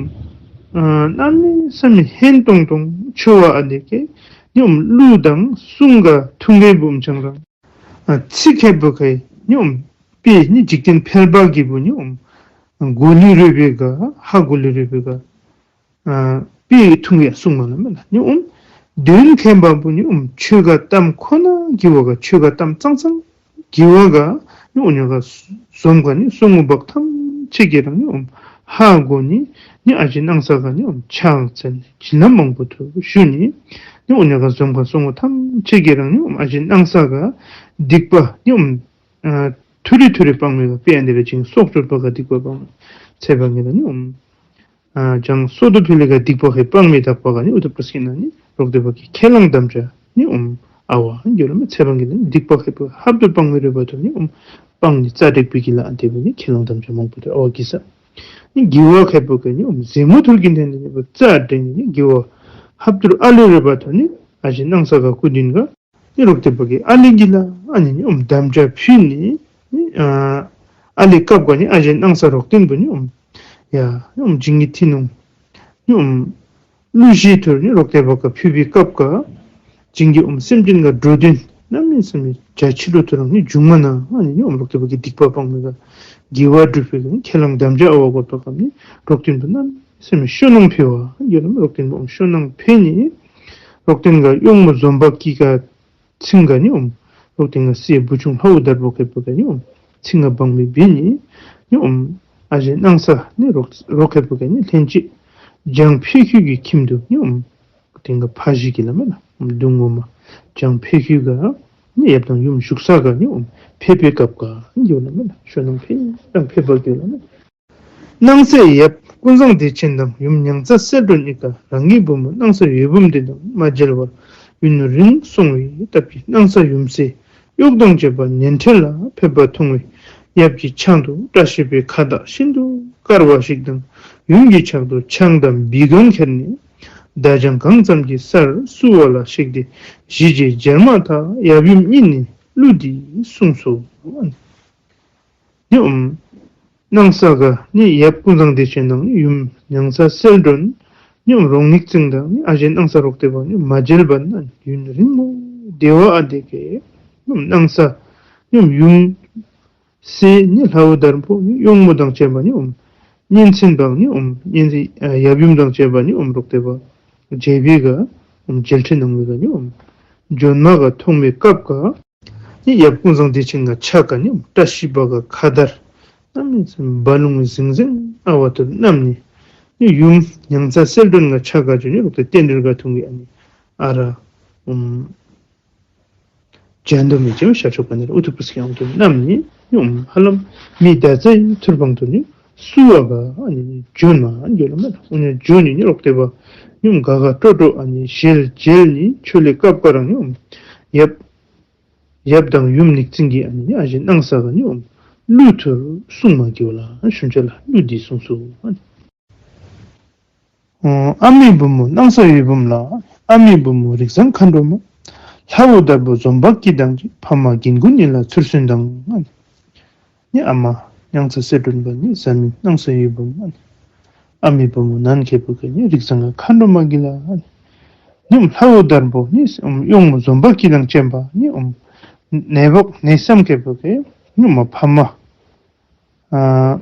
ཨ་གནམ་མེད་ས་མེད་ཧན་ཏོང་ཏོང་ཆོ་བ་ཨ་དེ་གི་ནི་ཨོམ་གླུ་དང་གསུང་ག་ཐུང་གི་བུམ་ཆང་རང་། ཨ་ཚིག་ཁེ་པོ་གི་ནི་ཨོམ་དཔེ་ནི་འཇིག་རྟེན་ཕལ་པ་གི་བུ་ནི་ཨོམ་གོ་ལི་རུས་པའི་ག་ཧ་གོ་ལི་རུས་པའི་ག་ཨ་དཔེ་ཐུང་གི་གསུང་མ་ལ་མེད་ལ་ནི་ཨོམ་ དོན་མཁྱེན་པ་པོ་ནི་ཨོམ་ཆོས་ག་གཏམ་ཁོ་ན་གི་བ་ག་ཆོས་ག་གཏམ་ཙང་ཙང་གི་བ་ག་ནི་ཨོ་ཉ་ག་ཟོམ་ག་ནི་སོ་ངོ་བག་ཐམས་ཅད་ཀྱི་རང་ནི་ཨོམ་ཧ་གོ་ནི་ནི་ཨ་ཞེ་སྣང་ས་ག་ནི་ཨོམ་ཕྱག་འཚལ་ནི་བྱིན་རླབས་མང་པོ་ཐོབ་ཞུ་ནི་ནི་ཨོ་ཉ་ག་ཟོམ་ག་སོ་ངོ་ཐམས་ཅད་ཀྱི་རང་ནི་ཨོམ་ཨ་ཞེ་སྣང་ས་ག་སྡིག་པ་ནི་ཨོམ་ཨ་ཐུ་རི་ཐུ་རི་སྤང་མི་ག་དཔེ་ཨ་ནི་ར་ཅིང་སྲོག་གཅོད་པ་ག་སྡིག་པ་སྤང་མི་ཚེ་བ་ངེ་ལ་ནི་ཨོམ་ཨ་ཅང་སོ་དུ་ཕི་ལི་ག་སྡིག་པ་ཧེ་སྤང་མི་དག་པ་ག་ནི་ཨུ་ཐུ་པ་སི་ན་ནི་རོག་དེ་བ་གི་ཁས་བླངས་དམ་བཅའ་ནི་ཨོམ་ཨ་བ་འགྱོ་ལ་མེ་ཚེ་བ་ངེ་ལ་ནི་སྡིག་པ་ཧེ་པ་ཧབ་ཏུ་སྤང་མི་རེ་བ་ཐོ་ནི་ཨོམ་སྤང་ནི་རྩ་དྲེག་པི་གི་ལ་ཨ་དེ་བ་ནི་ཁས་བླངས་དམ་བཅའ་མང་པོ་ཐོ་ཨ་བ་གི་ས་ནི་གི་བ་ཧེ་པ་ག་ནི་ཨོམ་ཟེ་མོ་ཐུར་གི་ཐེན་ནི་རྩ་དྲེག་ནི་གི་བ་ཧབ་ཏུ་ཨ་ལེ་རེ་བ་ཐོ་ནི་ཨ་ཞེ་སྣང་ས་ག་སྐུ་དིན་ག་ནི་རོག་དེ་བ་གི་ཨ་ལི་གི་ལ་ཨ་ནི་ནི་ཨོམ་དམ་བཅའ་ཕུལ་ནི་ནི་ཨ་ཨ་ལི་སྐབས་ག་ནི་ཨ་ཞེ་སྣང་ས་རོག་དེན་བུ་ནི་ཨོམ་ཡ་ནི་ཨོམ་བྱིན་གི་ཐི་ནུང་ནི་ཨོམ་གླུ་གཞས་ཐུར་ནི་རོག་དེ་བ་ག་ཕུལ་བི་སྐབས་ག་བྱིན་གི་ཨོམ་སེམས་ཅན་ག་འགྲོ་དོན་རྣམ་སྨིན་སེམས་ཅན་ཕྱི་ལུ་ཐུར་རང་ནི་འབྱུང་མ་ན་ཨ་ནི་ནི་ཨོམ་རོག་དེ་བ་གི་སྡིག་པ་སྤང་མི་ག་དགེ་བ་སྒྲུབ་པའི་ག་ནི་ཁས་བླངས་དམ་བཅའ་ཨ་བ་གོ་ཏོ་ག་ནི་རོག་དེན་བུ་རྣམ་སེམས་ཤོ་ནང་ཕེ་བ་ཡོད་ལ་མེ་རོག་དེན་བུ་ཨོམ་ཤོ་ནང་ཕེ་ནི་རོག་དེན་ག་གཡོག་མོ་ཟོམ་བག་གི་ག་ཚིང་ག་ནི་ཨོམ་རོག་དེན་ག་སྲས་བུ་ཆུང་ལྷའུ་དར་པོ་ཁེ་པོ་ག་ནི་ཨོམ་ཚིང་ག་བང་མི་བི་ནི་ནི་ཨོམ་ཨ་ཞེ་སྣང་ས་ནི་རོག་རོག་ཁེ་པོ་ག་ནི་ལྷན་ཅིག་འཇང་ཕེ་ཁུ་གི་ཁྱིམ་དུ་ནི་ཨོམ་དེན་ག་ཕ་ཞིག་གི་ལ་མེ་ལ་ཨོམ་དུང་ངོ་མ་འཇང་ཕེ་ཁུ་ག་ནི་ཡབ་དང་ཡུམ་བཞུགས་ས་ག་ནི་ཨོམ་ཕེ་ཕེ་སྐབས་ག་ནི་ཡོད་ལ་མེ་ལ་ཤོ་ནང་ཕེ་དང་ཕེ་པ་གི་ལ་མེ། སྣང་སྲིད་ཡབ་ཀུན་བཟང་བདེ་ཆེན་དང་ཡུམ་མྱང་ཚ་གསལ་སྒྲོན་གཉིས་ཀ་རང་གི་བུ་མོ་སྣང་ས་འོད་འབུམ་འདི་དང་མ་མཇལ་བར་ཡུན་རིང་སོང་བའི་སྟབས་ཀྱིས་སྣང་ས་ཡུམ་སྲས་གཡོག་དང་བཅས་པ་ཉན་ཐོས་ལ་ཕེབས་པ་མཐོང་བས་ཡབ་ཀྱི་ཕྱག་ཏུ་བཀྲ་ཤིས་པའི་ཁ་བཏགས་ཤིན་ཏུ་དཀར་བ་ཞིག་དང་ཡུམ་གྱི་ཕྱག་ཏུ་ཆང་དང་བི་གང་ཁྱེར་ནས་མདའ་བྱང་གང་ཙམ་གྱི་སར་བསུ་བ་ལ་གཤེགས་ཏེ་གཞིས་བྱེས་མཇལ་མ་ཐག་ཡབ་ཡུམ་གཉིས་ནས་གླུ་འདི་གསུངས་སོ། ནི་ཨོམ་སྣང་ས་ག་ནི་ཡབ་ཀུན་བཟང་བདེ་ཆེན་དང་ནི་ཡུམ་མྱང་ཚ་གསལ་སྒྲོན་ནི་ཨོམ་རོང་ནིག་ཙིང་དང་ནི་ཨ་ཞེ་སྣང་ས་རོག་དེ་བ་ནི་མ་མཇལ་བ་ན་ཡུན་རིང་མོ་དེ་བ་ཨ་དེ་གེ་ནི་ཨོམ་སྣང་ས་ནི་ཨོམ་ཡུམ་སྲས་ནི་ལྷའུ་དར་པོ་ནི་གཡོག་མོ་དང་བཅས་པ་ནི་ཨོམ་གཉེན་ཚན་པ་ནི་ཨོམ་གཉེན་ཚན་ཡབ་ཡུམ་དང་བཅས་པ་ནི་ཨོམ་རོག་དེ་བ་མཇལ་བི་ག་ཨོམ་མཇལ་ཁྲི་གནང་བི་ག་ནི་ཨོམ་ཇོན་མ་ག་མཐོང་བའི་སྐབས་ག་ནི་ཡབ་ཀུན་བཟང་བདེ་ཆེན་ག་ཕྱག་ག་ནི་བཀྲ་ཤིས་པ་ག་ཁ་དར་རྣམ་སྨིན་སེམས་བ་ལུང་ཟིང་ཟིང་ཨ་བ་ཏུ་བསྣམས་ནི་ནི་ཡུམ་མྱང་ཚ་གསལ་སྒྲོན་ག་ཕྱག་ག་ཇོ་ནི་རོག་ཏེ་རྟེན་འབྲེལ་ག་ཐུང་གི་ཨ་ནི་ཨ་ར་ཨུམ་ཇན་དུ་མི་ཅེ་ཤ་ཆོ་ག་ནི་ར་ཨུ་ཐུ་པུས་ཀྱང་ཏུ་བསྣམས་ནི་ཡུམ་ཧ་ལམ་མི་ད་ཚའི་ཐུར་བང་དུ་ནི་བསུ་བ་ག་ཨ་ནི་ཇོན་མ་ཨ་ནི་ཇོན་མ་ཨུ་ནི་ཇོན་ནི་ནི་རོག་ཏེ་བ་ཡུམ་ག་ག་ཏྲོ་ཏྲོ་ཨ་ནི་ཞལ་མཇལ་ནི་ཆོ་ལེ་སྐབས་ག་རང་ནི་ཨོམ་ཡབ་ཡབ་དང་ཡུམ་ནིག་ཙིང་གི་ཨ་ནི་ཨ་ཞེ་སྣང་ས་ག་ནི་ཨོམ་གླུ་ཐུར་གསུང་མ་གི་བ་ལ་ཨ་ཤུན་ཆ་ལ་གླུ་འདི་གསུངས་སོ། ཨ་ནི་ཨ་མའི་བུ་མོ་སྣང་ས་འོད་འབུམ་ལ་ཨ་མའི་བུ་མོ་རིགས་བཟང་མཁའ་འགྲོ་མ། ལྷའུ་དར་པོ་འཛོམས་པ་སྐྱིད་དང་བཅས་ཕ་མ་རྒན་རྒོན་གཉིས་ལ་ཚུར་གསོན་དང་ཨ་ནི། ནི་ཨ་མ་མྱང་ཚ་གསལ་སྒྲོན་པ་ནི་བཟའ་མི་སྣང་ས་འོད་འབུམ་ཨ་ནི། ཨ་མའི་བུ་མོ་ནན་ཁེ་པུ་ག་ནི་རིགས་བཟང་མཁའ་འགྲོ་མ་གི་ལ་ཨ་ནི། ནི་ལྷའུ་དར་པོ་ནི་གཡོག་མོ་འཛོམས་པ་སྐྱིད་དང་བཅས་པ་ནི་ཨོམ་ནེ་བག་ནེ་སམ་ཁེ་པུ་ག་ནི་ཨ་མ་ཕ་མ་ཨ་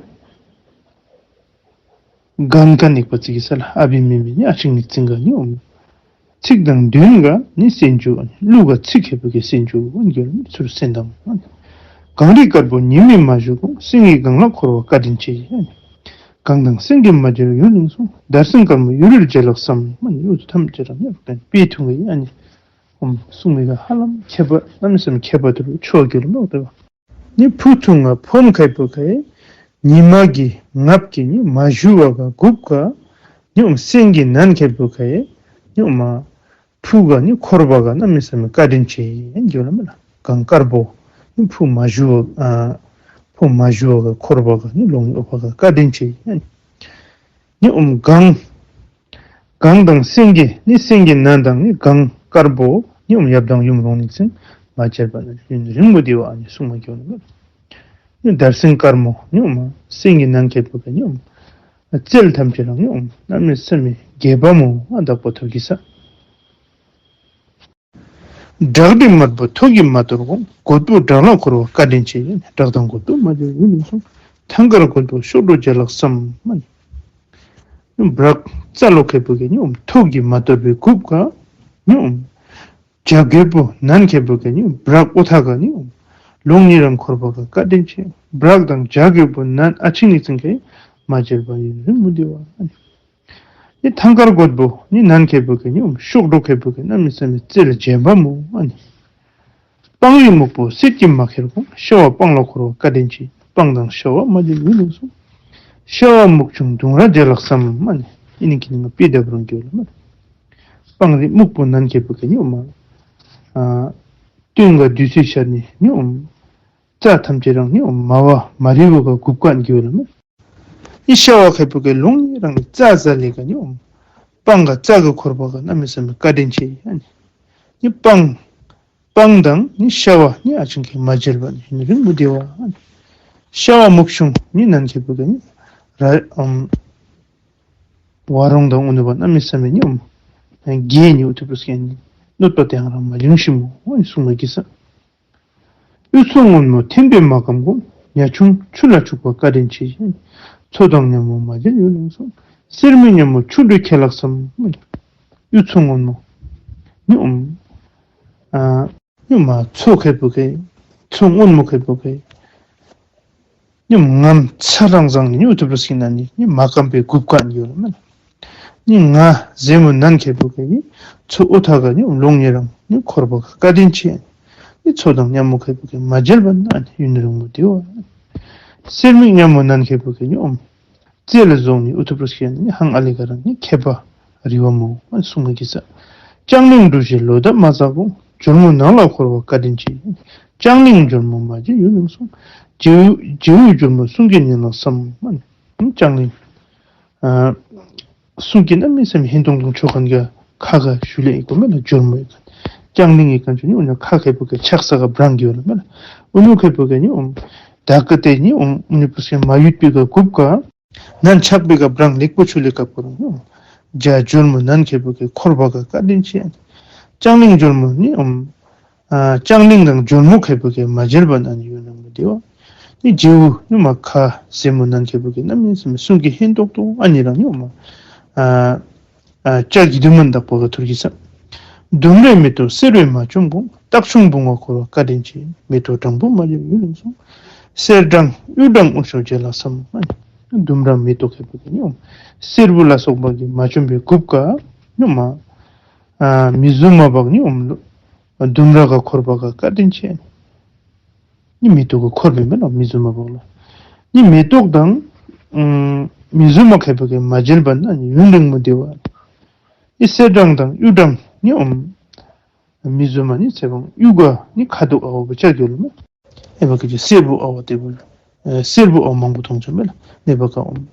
གན་ག་ནིག་པ་ཙི་གི་ས་ལ་ཨ་བི་མི་མི་ནི་ཨ་ཆིང་ནིག་ཙིང་ག་ནི་ཨོམ། ཚིག་དང་དོན་ག་ནི་སེན་ཇུ་ཨ་ནི་གླུ་ག་ཚིག་ཁེ་པུ་ག་སེན་ཇུ་ཨ་ནི་གྱོན་ཚུར་སེན་དང་ཨ་ནི། གངས་རི་དཀར་པོ་ཉི་མས་མ་བཞུ་གོང་སེང་གེ་གངས་ལ་འཁོར་བ་བཀའ་དྲིན་ཆེ་ཨ་ནི། གངས་དང་སེང་གེ་མ་མཇལ་ཡུན་རིང་སོང་། འདར་སེང་དཀར་མོ་ཡུ་རུར་མཇལ་ལགས་སམ་ཨ་ནི་ཡུ་ཐམས་ཅད་རང་ཡང་པའི་ཐུང་གི་ཨ་ནི། ཨོམ་གསུང་མི་ག་ཧ་ལམ་ཁྱད་པར་རྣམ་སེམས་ཁྱད་པར་དུ་ཆོ་གི་ལུ་ནོ་ཏེ་བ། ནི་ཕུ་ཐུང་ང་ཕོམ་ཁེ་པུ་ག་ཉི་མ་གི་ངབ་ཀྱི་ནི་མ་ཞུ་བ་ག་གུབ་ག་ནི་ཨོམ་སེང་གེ་ནན་ཁེ་པུ་ག་ནི་ཨོམ་ཕུ་ག་ནི་འཁོར་བ་ག་རྣམ་སེམས་བཀའ་དྲིན་ཆེ་ཡན་གྱི་ལ་མེ་ལ་གངས་དཀར་པོ་ནི་ཕུ་མ་ཞུ་བ་ཨ་ཕུ་མ་ཞུ་བ་ག་འཁོར་བ་ག་ནི་ལོང་ཡོད་པ་ག་བཀའ་དྲིན་ཆེ་ཡན། ནི་ཨོམ་གངས། གངས་དང་སེང་གེ་ནི་སེང་གེ་ནན་དང་ནི་གངས་དཀར་པོ་ནི་ཨོམ་ཡབ་དང་ཡུམ་རོང་ནིག་ཙིང་མ་མཇལ་བ་ན་ཡུན་རིང་མོ་དེ་བ་ཨ་ནི་གསུང་མ་གྱོན་ནི་མེད། ནི་འདར་སེང་དཀར་མོ་ནི་ཨོམ་སེང་གེ་ནན་ཁེ་པུ་ག་ནི་ཨོམ་རྩལ་ཐམས་ཅད་རང་ནི་ཨོམ་རྣམ་སྨིན་སེམས་མི་དགྱེས་པ་མོ་ཨ་དག་པོ་ཐོག་གི་ས། བྲག་རི་དམར་པོ་ཐོག་གིས་མ་གཏོར་གོང་། རྒོད་པོ་བྲག་ལ་འཁོར་བ་བཀའ་དྲིན་ཆེ། བྲག་དང་རྒོད་པོ་མ་མཇལ་ཡུན་རིང་སོང་། ཐང་དཀར་རྒོད་པོ་གཤོག་སྒྲོ་རྒྱ་ལག་བསམ་མ་ནི། བྲག་རྩ་ལོ་ཁེ་པུ་ག་ནི་ཨོམ་ཐོག་གིས་མ་གཏོར་བའི་གུབ་ག་ ནི་འོང་། བྱ་རྒོད་པོ་ནན་ཁེ་པོ་གིས་ནི་འོང་། བྲག་ཨུ་ཐ་ག་ནི་འོང་། ལོང་ཉི་རང་འཁོར་བ་ག་བཀའ་དྲིན་ཆེ། བྲག་དང་བྱ་རྒོད་པོ་ནན་ཨ་ཆིང་ནི་ཚིང་གེ་མ་བྱེལ་བ་ཡུན་རིང་མོ་དེ་བ། ནི་ཐང་དཀར་རྒོད་པོ་ནི་ནན་ཁེ་པོ་གིས་ནི་འོང་། གཤོག་སྒྲོ་ཁེ་པོ་གིས་གནམ་མེད་ས་མེད་རྩལ་རྒྱས་པ་མོ། ཨ་ནི་སྤང་རི་སྨུག་པོ་སྲིད་ཀྱི་མ་ཁེར་གོང་། ཤ་བ་སྤང་ལ་འཁོར་བ་བཀའ་དྲིན་ཆེ། སྤང་དང་ཤ་བ་མ་བྱེལ་ཡུན་རིང་སོང་། ཤ་བ་སྨུག་ཆུང་ལྡུམ་ར་རྒྱལ་ལགས་སམ། ཨ་ནི་ཨི་ནི་གི་ནི་ང་དཔེ་དེ་བ་རང་གི་ཡོད་ལ་མ། སྤང་རི་སྨུག་པོ་ནན་ཁེ་པོ་གིས་ནི་འོང་མ། ཨ་སྟོན་ག་བདུད་རྩི་ཤར་ནི་ནི་འོང་། རྩྭ་ཐམས་ཅད་རང་ནི་འོང་མ་བ་མ་རི་བ་ག་གུབ་ཀ་ཨན་གི་ཡོད་ལ་མ། ནི་ཤ་བ་ཁེ་པོ་གིས་ལོང་ཉི་རང་ནི་རྩྭ་ཟ་ལེ་ག་ནི་འོང་། སྤང་ག་རྩྭ་ག་འཁོར་བ་ག་གནམ་མེད་ས་མེད་བཀའ་དྲིན་ཆེ། ཨ་ནི་ནི་སྤང་སྤང་དང་ནི་ཤ་བ་ནི་ཨ་ཆིང་གེ་མ་བྱེལ་བ་ནི་ཡུན་རིང་མོ་དེ་བ། ཤ་བ་སྨུག་ཆུང་ནི་ནན་ཁེ་པོ་གིས་ནི་ར་ཨམ་བ་རོང་དང་ཨུ་ནུ་བ་གནམ་མེད་ས་མེད་ནི་འོང་། རྒྱས་ནི་ཨུ་ཐུ་པུ་སི་ཀན་ནི་གནོད་པ་དེ་ཡང་རང་མ་འབྱུང་ཞིམ་མོ་ཨ་ནི་གསུང་མ་གི་ས། གཡུ་མཚོ་སྔོན་མོ་ཐིམ་པའི་མ་སྐམ་གོང་། ཉ་ཆུང་ཆུ་ལ་བྱུག་པ་བཀའ་དྲིན་ཆེ། མཚོ་དང་མཉམ་མོ་མ་བྱེལ་ཡུན་རིང་སོང་། གསེར་མིག་མཉམ་མོ་ཆུ་འདྲུད་ཁེ་ལགས་སམ། གཡུ་མཚོ་སྔོན་མོ་ནི་འོང་། ཨ་ནི་མ་མཚོ་ཁེ་པོ་གིས་མཚོ་སྔོན་མོ་ཁེ་པོ་གིས་ནི་ངམ་ཚ་རང་བཟང་ནི་ཨུ་ཐུ་པུ་སི་ཀན་ནི་ནི་མ་སྐམ་པའི་གུབ་ཀ་ཨན་གི་ཡོད་ལ་མ། ནི་ང་ཟེ་མོ་ནན་ཁེ་པོ་གིས་ནི་མཚོ་ཨུ་ཐ་ག་ནི་ལོང་ཉི་རང་ནི་འཁོར་བ་ག་བཀའ་དྲིན་ཆེ། ནི་མཚོ་དང་མཉམ་མོ་ཁེ་པོ་གིས་མ་བྱེལ་བ་ན་ནི་ཡུན་རིང་མོ་དེ་བ། གསེར་མིག་མཉམ་མོ་ནན་ཁེ་པོ་གིས་ནི་འོང་། རྩལ་བཟང་ནི་ཨུ་ཐུ་པུ་སི་ཀན་ནི་ཧང་ཨ་ལི་ག་རང་ནི་མཁས་པ་རི་བ་མོ་ཨ་ནི་གསུང་མ་གི་ས། ལྕང་གླིང་འབྲུག་བཞི་ལོ་འདབ་མ་ཚ་གོང་། ཇོ་མོ་ནང་ལ་འཁོར་བ་བཀའ་དྲིན་ཆེ། ལྕང་གླིང་ཇོ་མོ་མ་བྱེལ་ཡུན་རིང་སོང་། རྗེའུ་རྗེའུ་ཇོ་མོ་གསུང་གི་ཉན་ལགས་སམ། ཨ་ནི་ལྕང་གླིང་ཨ་གསུང་གི་གནམ་མེད་ས་མེད་ཧན་ཏོང་ཏོ་ཆོ་མཁན་ག་ཁ་ག་ཞུ་ལེ་ཨི་གོ་མེ་ལ་ཇོ་མོ་ཨི་ག། ལྕང་གླིང་ཨི་ག་ཆུ་ནི་ཨུ་ནུ་ཁ་ཁེ་པོ་གིས་ཆགས་ས་ག་བྲང་གི་ཡོད་ལ་མེ་ལ། ཨུ་ནུ་ཁེ་པོ་གིས་ནི་འོང་། ད་ག་དེ་ནི་འོང་ཨུ་ནུ་པུ་སི་ཀན་མ་ཡུད་པའི་ག་གུབ་ཀ། ནན་ཆགས་པའི་ག་བྲང་ལེགས་པོ་ཆུ་ལེ་ཀབ་ཀོ་རང་ནི་འོང་། རྒྱ་ཇོ་མོ་ནན་ཁེ་པོ་གིས་འཁོར་བ་ག་བཀའ་དྲིན་ཆེ། ལྕང་གླིང་ཇོ་མོ་ནི་འོང་། ཨ་ལྕང་གླིང་དང་ཇོ་མོ་ཁེ་པོ་གིས་མ་བྱེལ་བ་ན་ནི་ཡུན་རིང་མོ་དེ་བ། ནི་རྗེའུ་ནི་མ་ཁ་ཟེ་མོ་ནན་ཁེ་པོ་གིས་གནམ་མེད་ས་མེད་གསུང་གི་ཧན་ཏོང་ཏོ་ཨ་ནི་རང་ནི་འོང་མ། ཨ་ཨ་ལྕགས་ཀྱི་དུ་མན་དག་པོ་ག་ཐུར་གི་ས། ལྡུམ་རའི་མེ་ཏོག་སེར་བས་མ་བཅོམ་གོང་། སྟག་ཆུང་བུང་བ་འཁོར་བ་བཀའ་དྲིན་ཆེ། མེ་ཏོག་སྦྲང་བུ་མ་བྱེལ་ཡུན་རིང་སོང་། གསེར་སྦྲང་གཡུ་སྦྲང་དབུ་ཞོག་རྒྱལ་ལ་སམ། ལྡུམ་ར་མེ་ཏོག་ཁེ་པོ་གིས་ནི་འོང་། སེར་བུ་ལ་སོགས་པ་གིས་མ་བཅོམ་པའི་གུབ་ཀ་ནི་མ། ཨ་མི་བཟུམ་མ་བག་ནི་འོང་། ལྡུམ་ར་ག་འཁོར་བ་ག་བཀའ་དྲིན་ཆེ། ནི་མེ་ཏོག་གི་འཁོར་བའི་མེ་ལ་མི་བཟུམ་མ་བག་ལ། ནི་མེ་ཏོག་དང་ཨམ་མི་བཟུམ་མ་ཁེ་པོ་གིས་མ་བྱེལ་བ་ན་ནི་ཡུན་རིང་མོ་དེ་བ། ནི་གསེར་སྦྲང་དང་གཡུ་སྦྲང་ནི་འོང་། མི་བཟུམ་མ་ནི་ཚེ་བང་གཡུ་ག་ནི་ཁ་དོག་ཨ་བ་བུ་ཆ་གྱོ་ལ་མེ། ཨེ་བ་གི་ཅི་སེར་བུ་ཨ་བ་དེ་བུ། ཨེ་སེར་བུ་ཨ་བ་མང་པོ་མཐོང་ཆོ་མེ་ལ། ནི་བ་ཀ་འོང་།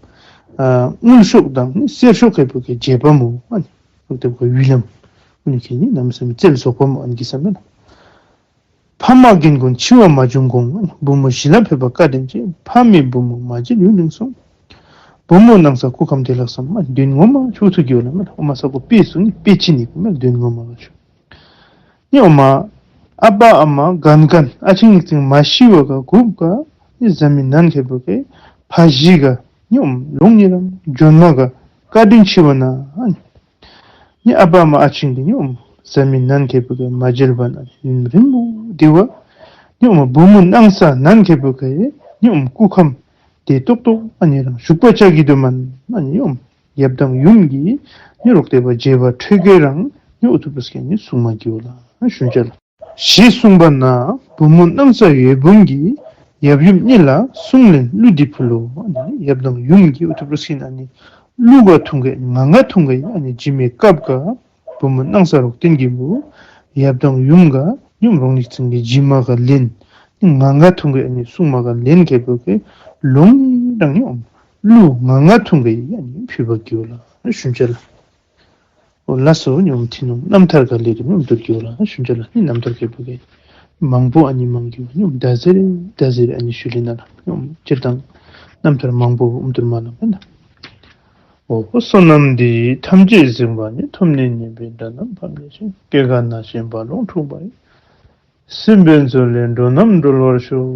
ཨ་དངུལ་ཤོག་དང་ནི་གསེར་ཤོག་ཁེ་པོ་གིས་རྒྱས་པ་མོ་ཨ་ནི། འོ་དེ་བ་ཀ་ཡུལ་ལམ། ཨ་ནི་ཁེ་ནི་གནམ་མེད་ས་མེད་རྩལ་རྫོགས་པ་མོ་ཨ་ནི་གི་ས་མེ་ལ། ཕ་མ་རྒན་རྒོན་འཆི་བ་མ་བྱུང་གོང་། བུ་མོ་གཞིས་ལ་ཕེབས་པ་བཀའ་དྲིན་ཆེ། ཕ་མེས་བུ་མོ་མ་བྱེལ་ཡུན་རིང་སོང་། བུ་མོ་སྣང་ས་སྐུ་ཁམས་བདེ་ལགས་སམ། མ་དོན་ངོ་མ་ཆུ་ཚུ་གི་ཡོད་ལ་མེ་ལ། ཨོ་མ་ས་ཀོ་དཔེ་སུ་ནི་དཔེ་ཅི་ནི་གོ་མེ་ལ་དོན་ངོ་མ་ག་ཆུ། ནི་ཨོ་མ་ཨ་པ་ཨ་མ་རྒན་རྒན་ཨ་ཆིང་ཡིག་ཚིང་མ་ཤི་བ་ག་གུབ་ཀ་ནི་བཟའ་མི་ནན་ཁེ་པོ་གིས་ཕ་གཞིས་ག་ནི་ཨོ་མ་ལོང་ཉི་རང་ཇོན་མ་ག་བཀའ་དྲིན་ཆེ་བ་ན། ནི་ཨ་པ་ཨ་མ་ཨ་ཆིང་གིས་ནི་ཨོ་མ་བཟའ་མི་ནན་ཁེ་པོ་གིས་མ་བྱེལ་བ་ན་ཡུན་རིང་མོ་དེ་བ། ནི་ཨོ་མ་བུ་མོ་སྣང་ས་ནན་ཁེ་པོ་གིས་ནི་ཨོ་མ་སྐུ་ཁམས་བདེ་ཏོག་ཏོ་ཨ་ནི་རང་བཞུགས་པ་ཅ་གི་དུ་མན་ཨ་ནི་ཨོ་མ་ཡབ་དང་ཡུམ་གྱི་ནི་རོགས་དེ་བ་རྗེ་བ་ཁྲོས་གེ་རང་ནི་ཨུ་ཐུ་པུ་སི་ཀན་ནི་གསུང་མ་གི་ཡོད་ལ་ཞུན་ཅ་ལ། ཞེས་གསུངས་པ་ན་བུ་མོ་སྣང་ས་འོད་འབུམ་གྱིས་ཡབ་ཡུམ་གཉིས་ལ་གསུང་ལན་གླུ་འདི་ཕུལ་ལོ། ཡབ་དང་ཡུམ་གྱིས་ཨུ་ཐུ་པུ་སི་ཀན་ཨ་ནི་གླུ་ག་ཐུང་གེ་ངང་ག་ཐུང་གེ་ཨ་ནི་འཇིགས་མེད་སྐབས་ག་བུ་མོ་སྣང་ས་རོགས་བསྟེན་གྱི་བུ་ཡབ་དང་ཡུམ་ག་ཡུམ་རོང་ནི་ཚིང་གི་འཇིགས་མ་ག་ལན་ངང་ག་ཐུང་གེ་ཨ་ནི་གསུང་མ་ག་ལན་ཁེ་པོ་གིས་ལོང་ཉི་རང་ནི་ཨོ་མ་གླུ་ངང་ག་ཐུང་གེ་ཨ་ནི་ཕུལ་བ་གི་ཡོད་ལ་ཞུན་ཅ་ལ། ཨོ་ལགས་སོ། ཉོམ་ཐི་ནོང་རྣམ་ཐར་ག་ལས་རིམ་ཉོམ་དུར་གྱི་ཝ་ལ་ཞུན་ཅ་ལ་ནི་རྣམ་ཐར་གི་བུ་གེ་མང་པོ་ཨ་ནི་མང་གི་ཝ་ཉོམ་ད་ཟེར་ད་ཟེར་ཨ་ནི་ཞུ་ལེ་ན་ལ་ཉོམ་སྤྱིར་བཏང་རྣམ་ཐར་མང་པོ་ཨུམ་དུར་མ་ལ་མེན་ན། ཨོ་བསོད་ནམས་འདི་ཡིས་ཐམས་ཅད་གཟིགས་པ་ཉིད། ཐོབ་ནས་ཉེས་པའི་དགྲ་རྣམས་ཕམ་ཉེས་ཤིང་། སྐྱེ་རྒ་ན་འཆིའི་རྦ་ཀློང་འཁྲུགས་པ་ཡི། སྲིད་པའི་མཚོ་ལས་འགྲོ་རྣམས་སྒྲོལ་བར་ཤོག།